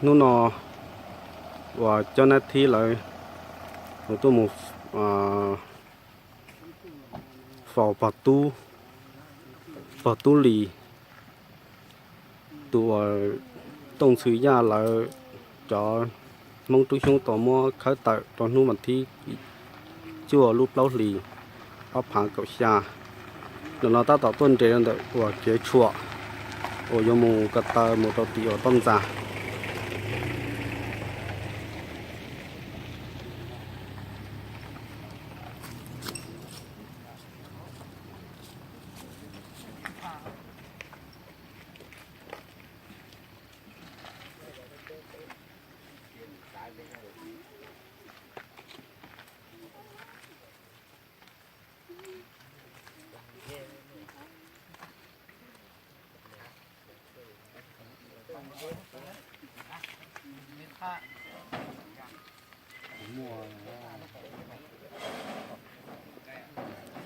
Hnub no uas cov nab thib lawv tuaj mus faus pog tub, pog tub Lis, tus uas Tooj Ntxhw Yaj lawv cov Hmoob Rub Xyoob tau muab khawb tawm rau hnub vas thib cuaj lub plaub hlis ob phav kaum xya. Nim no tab tom tuaj nres rau ntawm uas kev tshuam uas yuav mus ko taw mus rau tim uas toj ntxas.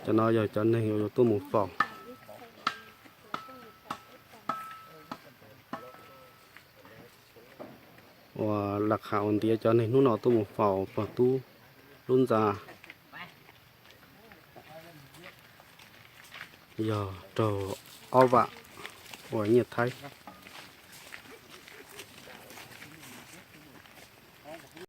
Cov no yog cov neeg uas yuav tuaj mus faus uas lam qham uas ntiav cov neeg hnub no tuaj mus faus pog tub lub ntxa. Yog raug ob vam uas nyiaj Thaib.